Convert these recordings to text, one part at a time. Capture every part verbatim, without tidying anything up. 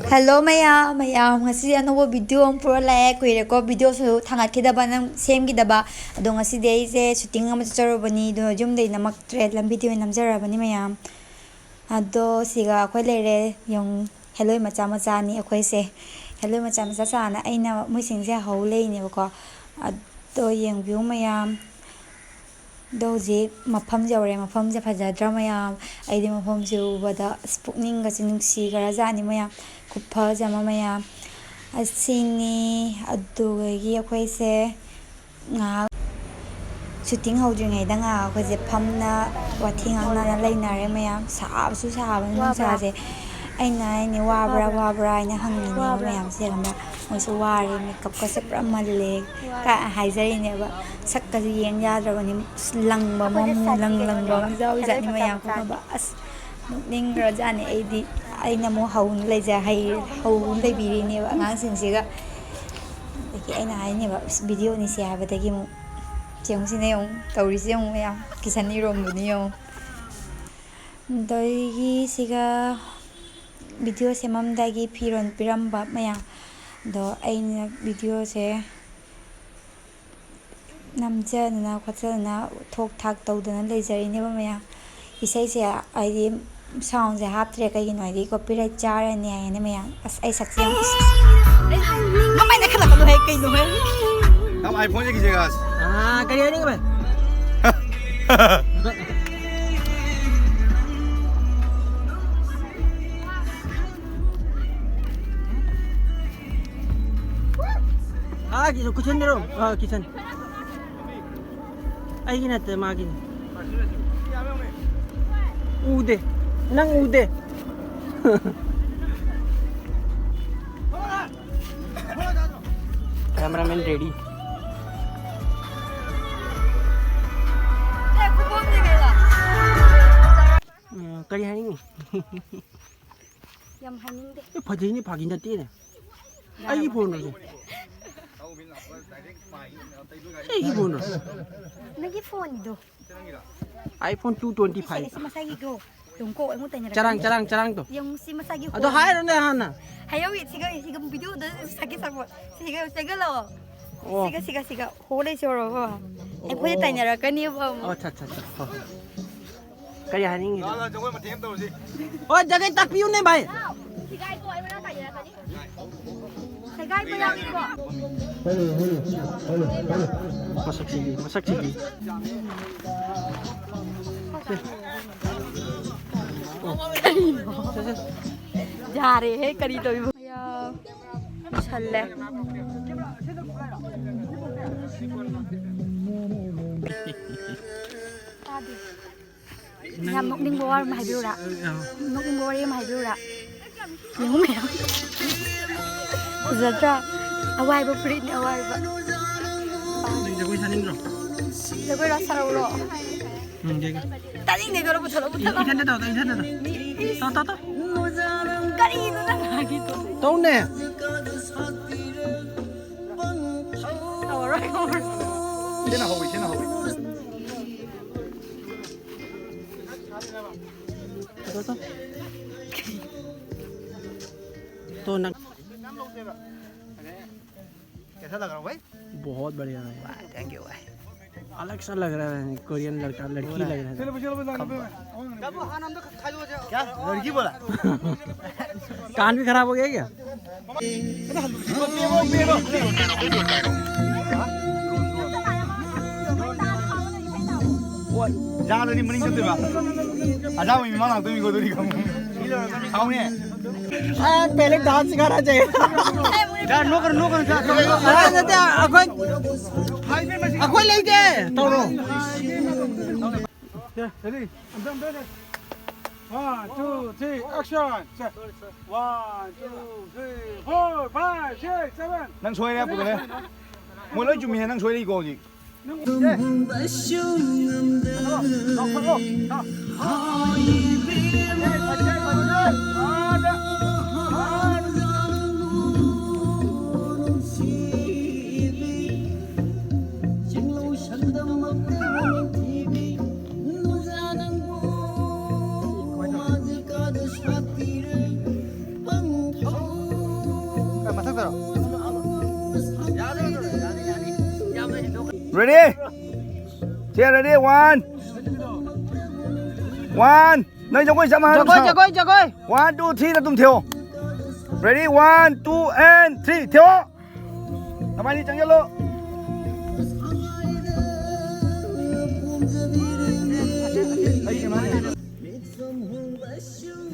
Hello ꯃꯌꯥꯝ, ꯃꯌꯥꯝ, ꯉꯁꯤꯗꯤ ꯑꯅꯧꯕ ꯚꯤꯗꯤꯑꯣ ꯑꯃ ꯄꯨꯔ ꯂꯥꯛꯑꯦ꯫ ꯀꯨꯏꯔꯦꯀꯣ ꯚꯤꯗꯤꯑꯣꯁꯨ ꯊꯥꯡꯒꯠꯈꯤꯗꯕ, ꯅꯪ ꯁꯦꯝꯈꯤꯗꯕ꯫ ꯑꯗꯣ ꯉꯁꯤꯗꯤ ꯑꯩꯁꯦ ꯁꯨꯇꯤꯡ ꯑꯃ ꯆꯠꯆꯔꯨꯕꯅꯤ, ꯑꯗꯣ ꯌꯨꯝꯗꯩ ꯅꯝꯃꯛꯇ꯭ꯔꯦ, ꯂꯝꯕꯤꯗ ꯑꯣꯏꯅ ꯅꯝꯖꯔꯕꯅꯤ ꯃꯌꯥꯝ꯫ ꯑꯗꯣ ꯁꯤꯒ ꯑꯩꯈꯣꯏ ꯂꯩꯔꯦ, ꯌꯦꯡꯉꯨ, ꯍꯦꯂꯣꯏ ꯃꯆꯥ ꯃꯆꯥꯅꯤ ꯑꯩꯈꯣꯏꯁꯦ꯫ ꯍꯦꯂꯣꯏ ꯃꯆꯥ ꯃꯆꯥ ꯆꯥꯅ ꯑꯩꯅ ꯃꯣꯏꯁꯤꯡꯁꯦ ꯍꯧ ꯂꯩꯅꯦꯕꯀꯣ꯫ ꯑꯗꯣ ꯌꯦꯡꯕꯤꯌꯨ ꯃꯌꯥꯝ꯫ ꯑꯗꯣ ꯍꯧꯖꯤꯛ ꯃꯐꯝꯁꯦ ꯌꯧꯔꯦ꯫ ꯃꯐꯝꯁꯦ ꯐꯖꯗ꯭ꯔꯥ ꯃꯌꯥꯝ? ꯑꯩꯗꯤ ꯃꯐꯝꯁꯦ ꯎꯕꯗ ꯑꯁ ꯄꯨꯛꯅꯤꯡꯒꯁꯦ ꯅꯨꯡꯁꯤꯈ꯭ꯔꯖꯥꯠꯅꯤ ꯃꯌꯥꯝ꯫ ꯈꯨꯐꯖ ꯑꯃ ꯃꯌꯥꯝ꯫ ꯑꯁꯤꯅꯤ꯫ ꯑꯗꯨꯗꯒꯤ ꯑꯩꯈꯣꯏꯁꯦ ꯉꯥꯏꯍꯥꯛ ꯁꯨꯇꯤꯡ ꯍꯧꯗ꯭ꯔꯤꯉꯩꯗ ꯉꯥꯏꯍꯥꯛ ꯑꯩꯈꯣꯏꯁꯦ ꯐꯝꯅ ꯋꯥꯊꯤ ꯉꯥꯡꯅꯅ ꯂꯩꯅꯔꯦ ꯃꯌꯥꯝ꯫ ꯁꯥꯕꯁꯨ ꯁꯥꯕꯅ ꯅꯨꯡꯁꯥꯁꯦ꯫ ꯑꯩꯅ ꯍꯥꯏꯅꯤ, "ꯋꯥꯕ꯭ꯔꯥ, ꯋꯥꯕ꯭ꯔꯥ?" ꯍꯥꯏꯅ ꯍꯪꯉꯤꯅꯦꯕ ꯃꯌꯥꯝꯁꯦ, ꯈꯪꯕ꯭ꯔꯥ? ꯃꯣꯏꯁꯨ ꯋꯥꯔꯦ, ꯃꯦꯀꯞꯀꯁꯦ ꯄꯨꯔꯥ ꯃꯜꯂꯦ ꯀꯥꯏ ꯍꯥꯏꯖꯔꯤꯅꯦꯕ꯫ ꯁꯛꯀꯁꯦ ꯌꯦꯡ ꯌꯥꯗ꯭ꯔꯕꯅꯤ꯫ ꯑꯁ, ꯂꯪꯕ ꯑꯃ, ꯂꯪ ꯂꯪꯕ ꯑꯃ ꯌꯥꯎꯔꯤꯖꯥꯠꯅꯤ ꯃꯌꯥꯝ, ꯈꯪꯉꯕ? ꯑꯁ, ꯅꯣꯛꯅꯤꯡꯈ꯭ꯔꯖꯥꯠꯅꯤ꯫ ꯑꯩꯗꯤ, ꯑꯩꯅ ꯑꯃꯨꯛ ꯍꯧꯅ ꯂꯩꯖ-, ꯍꯩ-, ꯍꯧꯅ ꯂꯩꯕꯤꯔꯤꯅꯦꯕ ꯑꯉꯥꯡꯁꯤꯡꯁꯤꯒ꯫ ꯑꯗꯒꯤ ꯑꯩꯅ ꯍꯥꯏꯅꯦꯕ, "ꯑꯁ, ꯚꯤꯗꯤꯑꯣꯅꯤ ꯁꯤ" ꯍꯥꯏꯕꯗꯒꯤ ꯑꯃꯨꯛ ꯌꯦꯡꯉꯨꯁꯤꯅꯦ, ꯌꯦꯡꯉꯨ ꯇꯧꯔꯤꯁꯦ, ꯌꯦꯡꯉꯨ ꯃꯌꯥꯝ, ꯀꯤꯁꯟ ꯏꯔꯣꯝꯕꯅꯤ ꯌꯦꯡꯉꯨ꯫ ꯑꯗꯒꯤ ꯁꯤꯒ ꯚꯤꯗꯤꯑꯣ ꯁꯦꯝꯃꯝꯗꯥꯏꯒꯤ ꯐꯤꯔꯣꯜ ꯄꯤꯔꯝꯕ ꯃꯌꯥꯝ꯫ ꯑꯗꯣ ꯑꯩꯅ ꯚꯤꯗꯤꯑꯣꯁꯦ ꯅꯝꯖꯗꯅ ꯈꯣꯠꯆꯗꯅ ꯊꯣꯛ ꯊꯥꯛ ꯇꯧꯗꯅ ꯂꯩꯖꯔꯤꯅꯦꯕ ꯃꯌꯥꯝ꯫ ꯏꯁꯩꯁꯦ ꯍꯥꯏꯗꯤ ꯁꯥꯎꯟꯁꯦ ꯍꯥꯞꯇ꯭ꯔꯦ, ꯀꯩꯒꯤꯅꯣ ꯍꯥꯏꯗꯤ ꯀꯣꯄꯤꯔꯥꯏꯠ ꯆꯥꯔꯅꯤ ꯍꯥꯏꯅ ꯃꯌꯥꯝ꯫ ꯑꯁ, ꯑꯩ ꯁꯛꯁꯦ ꯌꯥꯝ ꯃꯃꯥꯏ ꯅꯛꯈꯠꯂꯛꯀꯅꯨꯍꯦ, ꯀꯩꯅꯣꯍꯦ? ꯅꯪ ꯑꯥꯏꯐꯣꯟꯁꯦ ꯀꯤꯖꯩ ꯒꯥꯏꯁ꯫ ꯑꯥ, ꯀꯔꯤ ꯍꯥꯏꯅꯤꯡꯕ? ꯑꯥ, ꯀꯤꯆꯟꯗꯔꯣ? ꯑꯥ, ꯀꯤꯆꯟ꯫ ꯑꯩꯒꯤ ꯅꯠꯇꯦ, ꯃꯥꯒꯤꯅꯤ꯫ ꯎꯗꯦ꯫ ꯅꯪ ꯎꯗꯦ꯫ Cameraman ready. ꯑ, ꯀꯔꯤ ꯍꯥꯏꯅꯤꯡꯉꯤ? ꯌꯥꯝ ꯍꯥꯏꯅꯤꯡꯗꯦ꯫ ꯑꯦ, ꯐꯖꯩꯅꯦ, ꯐꯥꯒꯤ ꯅꯠꯇꯦꯅꯦ꯫ ꯑꯩꯒꯤ ꯐꯣꯟꯗꯨꯁꯨ꯫ ꯑꯩꯒꯤ ꯐꯣꯟꯗꯨ꯫ ꯅꯪꯒꯤ ꯐꯣꯟꯗꯣ꯫ iPhone two twenty five꯫ ꯁꯤ ꯃꯁꯥꯒꯤꯗꯣ꯫ ꯌꯦꯡꯉꯨꯀꯣ, ꯑꯩꯉꯣꯟꯗ ꯇꯥꯏꯅꯔꯛꯀꯅꯤ꯫ ꯆꯔꯥꯡ, ꯆꯔꯥꯡ, ꯆꯔꯥꯡꯗꯣ꯫ ꯌꯦꯡꯉꯨ, ꯁꯤ ꯃꯁꯥꯒꯤ ꯑꯗꯣ ꯍꯣ-, ꯍꯥꯏꯔꯣꯅꯦ ꯍꯥꯟꯅ꯫ ꯍꯥꯏꯍꯧꯏ, ꯁꯤꯒ, ꯁꯤꯒ ꯚꯤꯗꯤꯑꯣꯗ ꯁꯥꯒꯦ ꯁꯥꯒꯣ꯫ ꯁꯤꯒ, ꯁꯤꯒ ꯂꯥꯛꯑꯣ꯫ ꯑꯣ꯫ ꯁꯤꯒ, ꯁꯤꯒ, ꯁꯤꯒ꯫ ꯍꯣ ꯂꯩꯁꯦ ꯍꯧꯔꯣ, ꯍꯣ꯫ ꯑꯩꯈꯣꯏꯗ ꯑꯣ꯫ ꯇꯥꯏꯅꯔꯛꯀꯅꯦꯕ ꯑꯃꯨꯛ꯫ ꯑꯣ, ꯑꯠꯆꯥ, ꯑꯠꯆꯥ, ꯑꯠꯆꯥ꯫ ꯍꯣꯏ, ꯍꯣꯏ꯫ ꯀꯔꯤ ꯍꯥꯏꯅꯤꯡꯉꯤꯅꯣ? ꯂꯥꯛꯑꯣ, ꯂꯥꯛꯑꯣ, ꯖꯒꯣꯏ ꯃꯇꯦꯛ ꯑꯃ ꯇꯧꯔꯁꯤ꯫ ꯍꯣꯏ, ꯖꯒꯣꯏ ꯇꯥꯛꯄꯤꯌꯨꯅꯦ, ꯚꯥꯏ꯫ ꯁꯤꯒꯥꯏꯗꯣ ꯑꯩꯉꯣꯟꯗ ꯇꯥꯏꯅꯔꯛꯀꯅꯤ꯫ ꯁꯦꯒꯥꯏꯕ ꯌꯥꯎꯏꯀꯣ꯫ ꯃꯁꯛꯁꯤꯗꯤ, ꯃꯁꯛꯁꯤꯗꯤ꯫ ꯌꯥꯔꯦꯍꯦ, ꯀꯔꯤ ꯇꯧꯔꯤꯕ? ꯌꯥ, ꯁꯜꯂꯦ꯫ ꯇꯥꯗꯦ꯫ ꯌꯥꯝ ꯅꯣꯛꯅꯤꯡꯕ ꯋꯥ ꯑꯃ ꯍꯥꯏꯕꯤꯌꯨꯔꯥ? ꯑ, ꯑ꯫ ꯅꯣꯛꯅꯤꯡꯕ ꯋꯥꯔꯤ ꯑꯃ ꯍꯥꯏꯕꯤꯌꯨꯔꯥ? ꯌꯦꯡꯉꯨ ꯃꯌꯥꯝ꯫ ꯐꯖꯗ꯭ꯔꯥ? ꯑꯋꯥꯏꯕ ꯐꯨꯔꯤꯠꯅꯤ, ꯑꯋꯥꯏꯕ꯫ ꯅꯪ ꯖꯒꯣꯏ ꯁꯥꯅꯤꯡꯗ꯭ꯔꯣ? ꯖꯒꯣꯏꯔꯣ, ꯁꯥꯔꯛꯎꯔꯣ? ꯎꯝ, ꯌꯦꯡꯒꯦ꯫ ꯇꯥꯅꯤꯡꯗꯦ, ꯀꯩꯅꯣ, ꯄꯨꯊꯣꯔꯛꯑꯣ, ꯄꯨꯊꯣꯔꯛꯑꯣ꯫ ꯏꯊꯟꯗ ꯇꯧ, ꯏꯊꯟꯗ ꯇꯧ꯫ ꯇꯧ, ꯇꯧ, ꯇꯧ꯫ ꯀꯔꯤꯅꯣ ꯅꯪ ꯍꯥꯏꯒꯦꯗꯣ? ꯇꯧꯅꯦ꯫ ꯇꯧꯔꯔꯣꯏ, ꯇꯧꯔꯔꯣꯏ꯫ ꯁꯤꯅ ꯍꯧꯋꯤ, ꯁꯤꯅ ꯍꯧꯋꯤ꯫ ꯇꯣ, ꯇꯣ꯫ ꯇꯣ, ꯅꯪ꯫ कैसा लग रहा हूँ भाई? बहुत बढ़िया है। वाह, thank you भाई। अलग सा लग रहा है, कोरियन लड़का, लड़की लग रहा है। चलो, चलो, चलो, चलो। क्या? लड़की बोला? कान भी खराब हो गया क्या? ꯆꯥꯗꯗꯤ ꯃꯅꯤꯡ ꯆꯠꯇꯣꯏꯕ꯫ ꯑꯆꯥꯕ ꯃꯤ ꯃꯃꯥꯡ ꯂꯥꯛꯇꯣꯏ ꯃꯤꯀꯣ, ꯑꯗꯨꯗꯤ ꯈꯪꯉꯨ꯫ ꯈꯪꯉꯨꯅꯦ꯫ ꯑ, पहले डांस सिखाना चाहिए। ꯅꯣꯛꯀꯅꯨ, ꯅꯣꯛꯀꯅꯨ, ꯅꯣꯛꯀꯅꯨ꯫ ꯑ, ꯅꯠꯇꯦ, ꯑꯩꯈꯣꯏ, ꯑꯩꯈꯣꯏ ꯂꯩꯇꯦ꯫ ꯇꯧꯔꯣ꯫ ꯁꯦ, ready? ꯑꯝꯇ, ꯑꯝꯇ, ꯑꯝꯇ꯫ One, two, three, action. ꯁꯦ꯫ One, two, three, four, five, six, seven. ꯅꯪ ꯁꯣꯏꯔꯦ, ꯄꯨꯊꯣꯛꯑꯦ꯫ ꯃꯣꯏ ꯂꯣꯏ ꯆꯨꯝꯃꯤꯍꯦ, ꯅꯪ ꯁꯣꯏꯔꯛꯏꯀꯣ ꯍꯧꯖꯤꯛ꯫ ꯅꯪ ꯂꯥꯎꯊꯠꯂꯣ, ꯂꯥꯎ꯫ Ready? ꯁꯦ, ready? One. One. ꯅꯣꯏ ꯖꯒꯣꯏ ꯆꯞ ꯃꯥꯟꯅꯅ ꯖꯒꯣꯏ, ꯁꯥꯎ꯫ ꯖꯒꯣꯏ, ꯖꯒꯣꯏ꯫ One, two, three ꯗ ꯑꯗꯨꯝ ꯊꯦꯛꯑꯣ꯫ Ready? One, two, and three. ꯊꯦꯛꯑꯣ꯫ ꯅꯕꯥꯅꯤ ꯆꯪꯁꯤꯜꯂꯣ꯫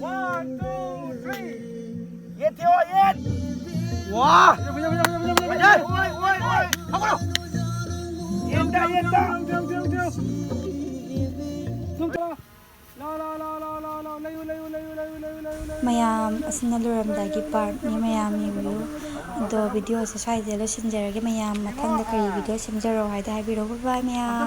One, two, three. ꯌꯦꯠ ꯊꯦꯛꯑꯣ, ꯌꯦꯠ꯫ ꯋꯥ! ꯐꯖꯩ, ꯐꯖꯩ, ꯐꯖꯩ, ꯐꯖꯩ, ꯐꯖꯩ꯫ ꯑꯣꯏ, ꯑꯣꯏ, ꯑꯣꯏ꯫ ꯍꯧꯒꯠꯂꯣ꯫ ꯌꯦꯠꯇ, ꯌꯦꯠꯇ꯫ ꯂꯥꯎ, ꯂꯥꯎ, ꯂꯥꯎ, ꯂꯥꯎ, ꯂꯥꯎ, ꯂꯥꯎ, ꯂꯥꯎ, ꯂꯩꯌꯨ, ꯂꯩꯌꯨ, ꯂꯩꯌꯨ, ꯂꯩꯌꯨ, ꯂꯩꯌꯨ, ꯂꯩꯌꯨ, ꯂꯩꯌꯨ, ꯂꯩꯌꯨ, ꯂꯩꯌꯨ, ꯂꯩꯌꯨ꯫ ꯃꯌꯥꯝ ꯑꯁꯤꯅ ꯂꯣꯏꯔꯝꯗꯥꯏꯒꯤ ꯄꯥꯔꯠꯅꯤ, ꯃꯌꯥꯝ ꯌꯦꯡꯕꯤꯌꯨ꯫ ꯑꯗꯣ ꯚꯤꯗꯤꯑꯣꯁꯦ ꯁ꯭ꯋꯥꯏꯗ ꯂꯣꯏꯁꯤꯟꯖꯔꯒꯦ꯫ ꯃꯌꯥꯝ ꯃꯊꯪꯗ ꯀꯔꯤ ꯚꯤꯗꯤꯑꯣ ꯁꯦꯝꯖꯔꯛꯑꯣ ꯍꯥꯏꯗꯣ ꯍꯥꯏꯕꯤꯔꯛꯑꯣ꯫ Bye bye ꯃꯌꯥꯝ꯫